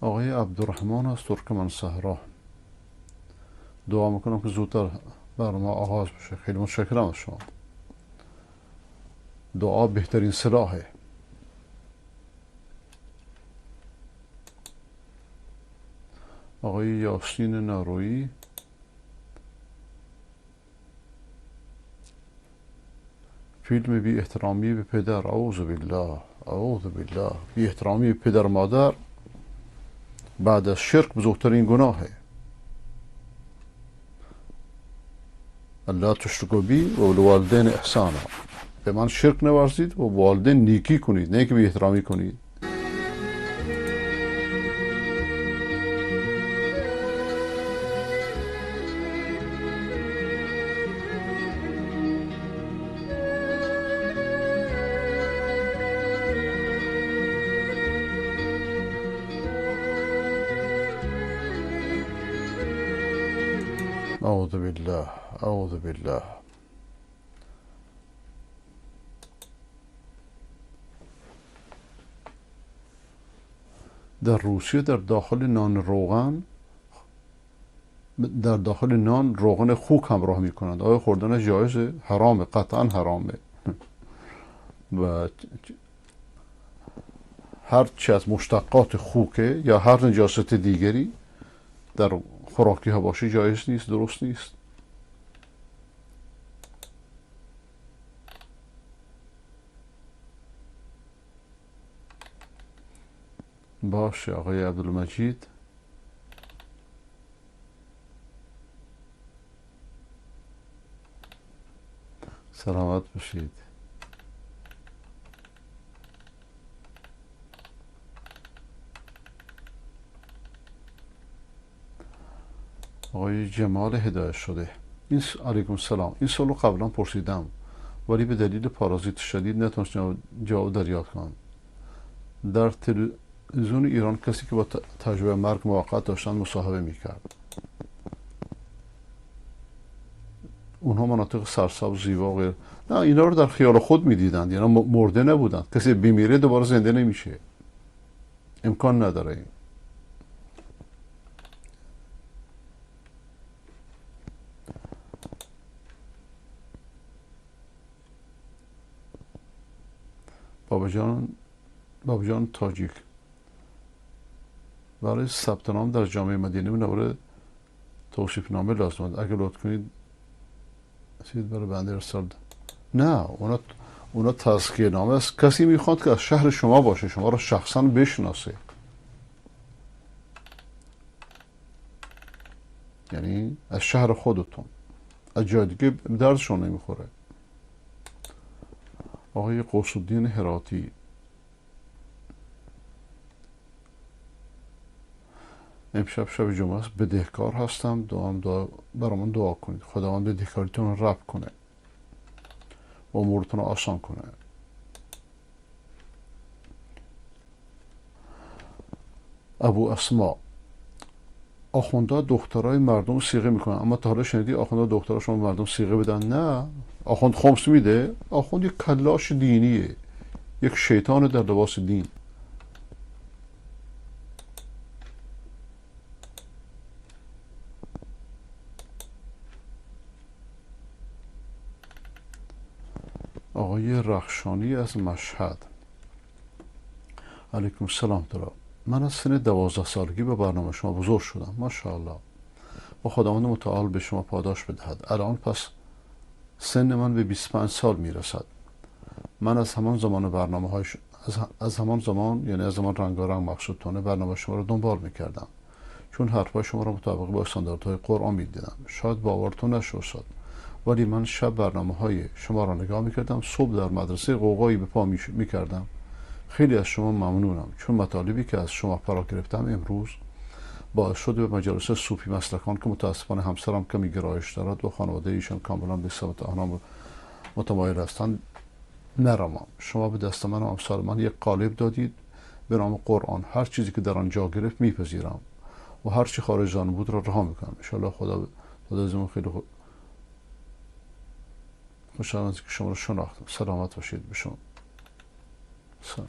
A: آقای عبدالرحمن از ترکمن صحرا، دعا میکنم که زودتر برنامه آغاز بشه. خیلی متشکرم از شما. دعا بهترین سلاحه. آقای یاسین نارویی، فیلم بی احترامی به پدر، اعوذ بالله، اعوذ بالله. بی احترامی به پدر مادر بعد از شرک بزرگترین گناهه. لا تشرکوا بی و بالوالدین احسانا. به من شرک نورزید و والدین نیکی کنید، نه که بی احترامی کنید. اعوذ بالله، اعوذ بالله. در روسیه در داخل نان روغن، در داخل نان روغن خوک همراه میکنند. آیا خوردنش جایزه؟ حرامه، قطعا حرامه. و هر چی از مشتقات خوکه یا هر نجاست دیگری در خوراکی ها باشه جایز نیست، درست نیست. باشه آقای عبدالمجید. سلامت باشید. آقای جمال هدایت شده، این علیکم السلام. این سوالو قبلا پرسیدم ولی به دلیل پارازیت شدید نتونستم جواب دریافت کنم. در تلویزیون ایران کسی که با تجربه مرگ موقت داشتن مصاحبه میکرد. اونها مناطق سرسبز زیبا غیر، نه اینا رو در خیال خود میدیدند، یعنی مرده نبودند. کسی بمیره دوباره زنده نمیشه، امکان نداره. این بابا جان تاجیک، برای ثبت نام در جامعه مدینه منوره توصیف نامه لازم است. اگر لطف کنید سید برای بنده ارسال. نه، اونا تزکیه نامه است. کسی میخواد که از شهر شما باشه، شما رو شخصا بشناسه، یعنی از شهر خودتون، از جای دیگه دردشون نمیخوره. آقای قوس‌الدین هراتی، امشب شب جمعه است، بدهکار هستم، دعا برامون دعا کنید خداوند بدهکاریتون رو رفع کنه و امورتون رو آسان کنه. ابو اسما، آخوندا دخترای مردم صیغه میکنن، اما تا حالا شنیدی آخوندا دختراشون مردم صیغه بدن؟ نه، آخوند خمس میده. آخوند یک کلاش دینیه، یک شیطان در لباس دین. آقای رخشانی از مشهد، علیکم السلام. دارم من از سن 12 سالگی به برنامه شما بزرگ شدم، ماشاءالله، و خداوند متعال به شما پاداش بدهد. الان پس سن من به 25 سال میرسد. من از همان زمان برنامه های از همان زمان، یعنی از زمان رنگارنگ مقصودتانه برنامه شما رو دنبال میکردم، چون حرفای شما رو مطابق با استانداردهای قرآن میدیدم. شاید باورتون نشه ولی من شب برنامه های شما را نگاه میکردم، صبح در مدرسه غوغایی به پا میکردم. خیلی از شما ممنونم، چون مطالبی که از شما فرا گرفتم امروز باعث شده به مجالس صوفی مسلکان که متاسفانه همسرم کمی گرایش دارد و خانواده ایشان کاملا به سمت آنها متمایل هستند نروم. شما به دست من و امثال من یک قالب دادید به نام قرآن. هر چیزی که در آن جا گرفت میپذیرم و هر چی خارج آن بود را رها میکنم. ان خدا خدا از خیلی خوشحالم که شما رو شناختم. سلامت باشید. به شما سلام.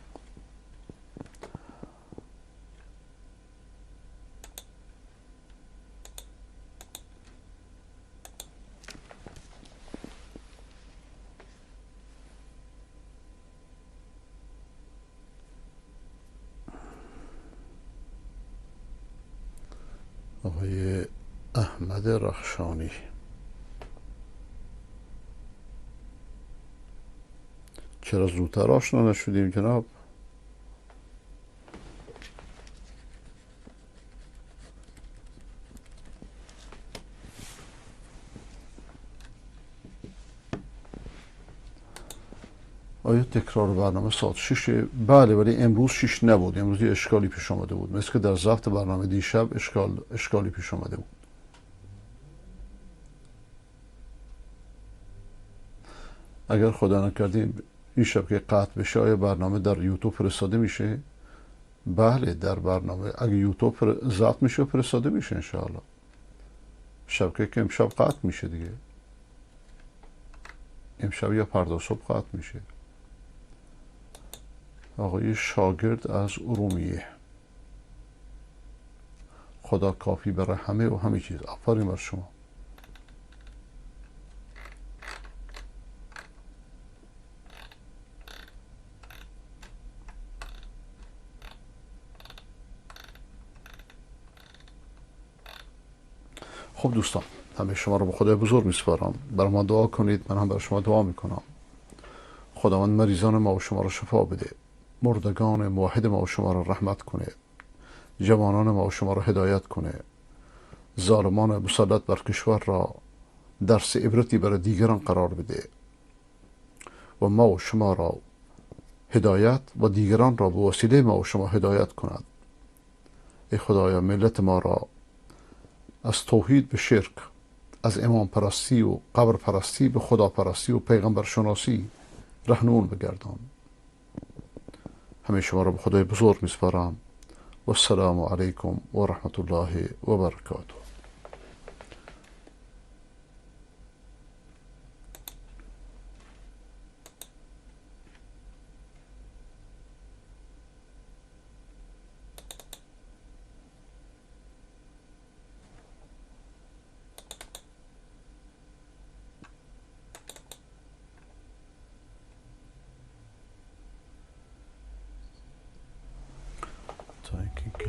A: آقای احمد رخشانی. چرا زودتر آشنا نشدیم جناب؟ آیا تکرار برنامه ساعت 6؟ بله، ولی امروز 6 نبود. امروز یه اشکالی پیش آمده بود، مثل که در ضبط برنامه دیشب اشکالی پیش آمده بود. اگر خدا نکردیم این شب که قطع بشه، آیا برنامه در یوتیوب فرستاده میشه؟ بله، در برنامه اگه یوتیوب ضبط میشه فرستاده میشه انشاءالله. شبکه که امشب قطع میشه دیگه، امشب یا فردا صبح قطع میشه. آقای شاگرد از ارومیه، خدا کافی برای همه و همه چیز. آفرین بر شما. خب دوستان، همه شما رو به خدای بزرگ میسپارم. برای ما دعا کنید، من هم برای شما دعا میکنم. خداوند مریضان ما و شما رو شفا بده، مردگان موحد ما و شما رو رحمت کنه، جوانان ما و شما رو هدایت کنه، ظالمان مسلط بر کشور را درس عبرتی برای دیگران قرار بده و ما و شما را هدایت و دیگران را به وسیله ما و شما هدایت کند. ای خدایا، ملت ما را از توحید به شرک، از امام پرستی و قبر پرستی به خدا پرستی و پیغمبر شناسی رهنمون بگردان. همه شما را به خدای بزرگ میسپارم. و السلام علیکم و رحمت الله و برکاته.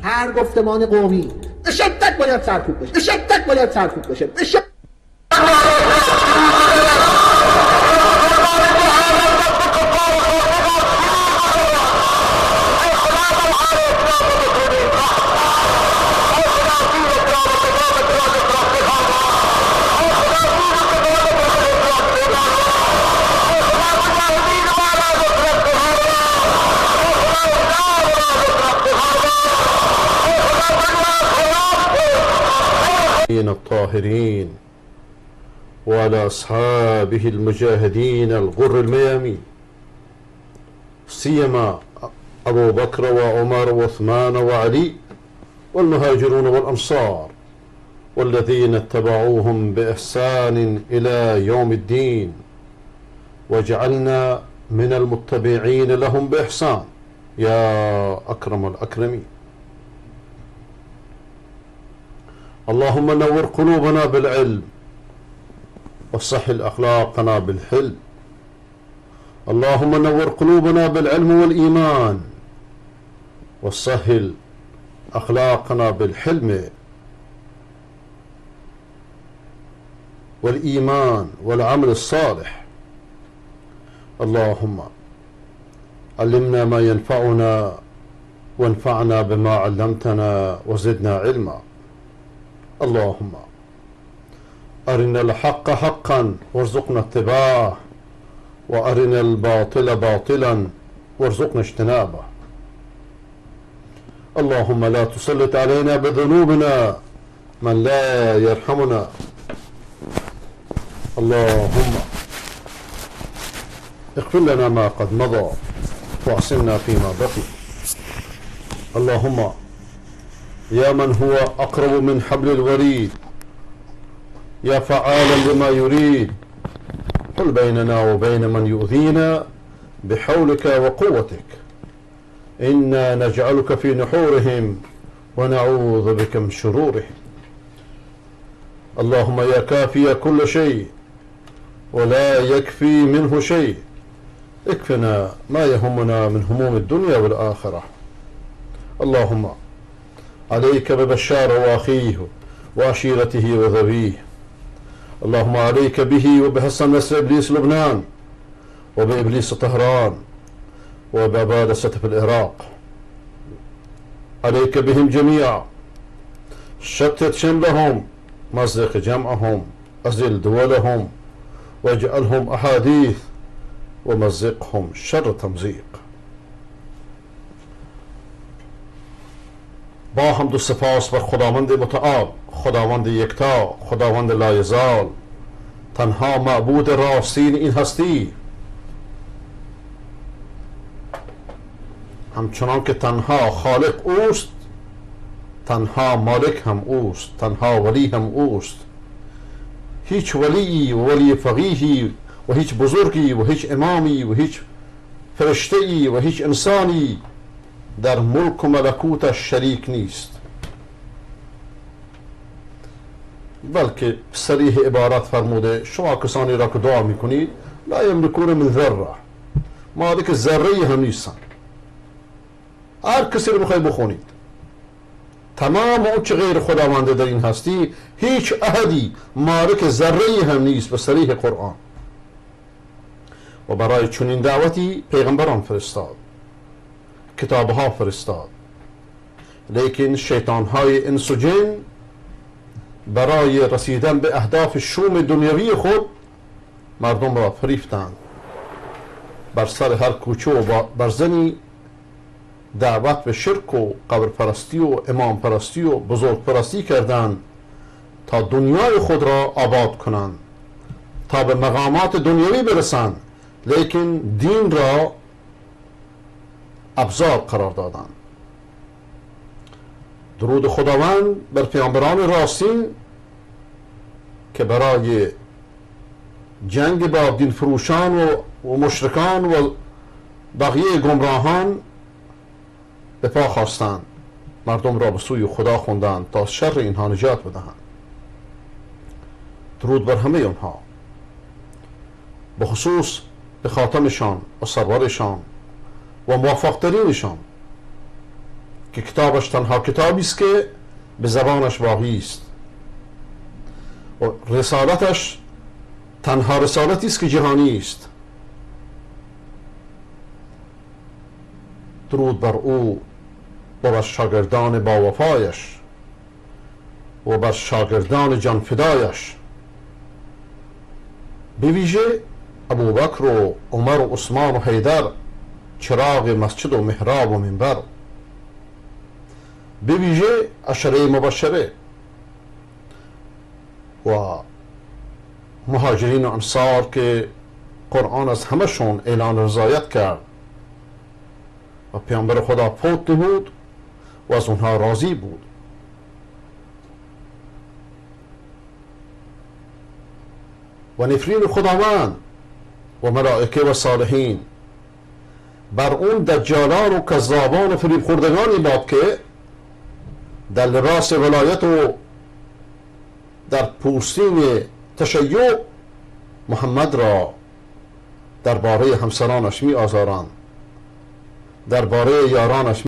H: هر گفتمان قومی به شدت باید سرکوب بشه، به شدت باید سرکوب بشه، به شدت.
A: الطاهرين وعلى أصحابه المجاهدين الغر الميامين، سيما أبو بكر وعمر وعثمان وعلي والمهاجرون والأنصار والذين اتبعوهم بإحسان إلى يوم الدين، واجعلنا من المتبعين لهم بإحسان يا أكرم الأكرمين. اللهم نور قلوبنا بالعلم وصحل أخلاقنا بالحلم. اللهم نور قلوبنا بالعلم والإيمان وسهل أخلاقنا بالحلم والإيمان والعمل الصالح. اللهم علمنا ما ينفعنا وانفعنا بما علمتنا وزدنا علما. اللهم أرنا الحق حقا وارزقنا اتباعه، وأرنا الباطل باطلا وارزقنا اجتنابه. اللهم لا تسلط علينا بذنوبنا من لا يرحمنا. اللهم اغفر لنا ما قد مضى واعصمنا فيما بقي. اللهم يا من هو أقرب من حبل الوريد، يا فعالا لما يريد، قل بيننا وبين من يؤذينا بحولك وقوتك، إنا نجعلك في نحورهم ونعوذ بك من شرورهم. اللهم يا كافي كل شيء ولا يكفي منه شيء، اكفنا ما يهمنا من هموم الدنيا والآخرة. اللهم عليك ببشار وأخيه وعشيرته وذويه. اللهم عليك به وبحسن نصر إبليس لبنان وبإبليس طهران وبأبادسة في العراق. عليك بهم جميعا، شتت شملهم، مزق جمعهم، أزل دولهم، واجعلهم أحاديث، ومزقهم شر تمزيق. با حمد و سپاس بر خداوند متعال، خداوند یکتا، خداوند لایزال، تنها معبود راستین این هستی، همچنان که تنها خالق اوست، تنها مالک هم اوست، تنها ولی هم اوست. هیچ ولی و ولی فقیهی و هیچ بزرگی و هیچ امامی و هیچ فرشته‌ای و هیچ انسانی در ملک و ملکوتش شریک نیست، بلکه صریح عبارت فرموده شما کسانی را که دعا میکنید لا یملکون من ذره، مالک ذره هم نیستن. هر کسی رو بخوای بخونید، تمام اون چه غیر خداونده در این هستی، هیچ احدی مالک ذره هم نیست به صریح قرآن. و برای چنین دعوتی پیغمبران فرستاد، کتابها فرستاد، لیکن شیطانهای انس و جن برای رسیدن به اهداف شوم دنیوی خود مردم را فریفتند. بر سر هر کوچه و برزنی دعوت به شرک و قبر پرستی و امام پرستی و بزرگ پرستی کردند تا دنیای خود را آباد کنند، تا به مقامات دنیوی برسند، لیکن دین را ابزار قرار دادند. درود خداوند بر پیامبران راستین که برای جنگ با دین فروشان و مشرکان و بقیه گمراهان به پا خواستند، مردم را به سوی خدا خواندند تا شر اینها نجات بدهند. درود بر همه آنها، به خصوص به خاتمشان و سرورشان و موفقترینشان که کتابش تنها کتابی است که به زبانش باقی است و رسالتش تنها رسالتی است که جهانی است. درود بر او و بر شاگردان با وفایش و بر شاگردان جانفدایش، به ویژه ابوبکر و عمر و عثمان و حیدر، چراغ مسجد و محراب و منبر، به ویژه عشره مبشره و مهاجرین و انصار که قرآن از همشون اعلان رضایت کرد و پیامبر خدا فوت بود و از اونها راضی بود. و نفرین خداوند و ملائکه و صالحین بر اون دجالان و کذابان و فریب خوردگانی باد که در لباس ولایت و در پوستین تشیع محمد را درباره همسرانش می آزارند، درباره یارانش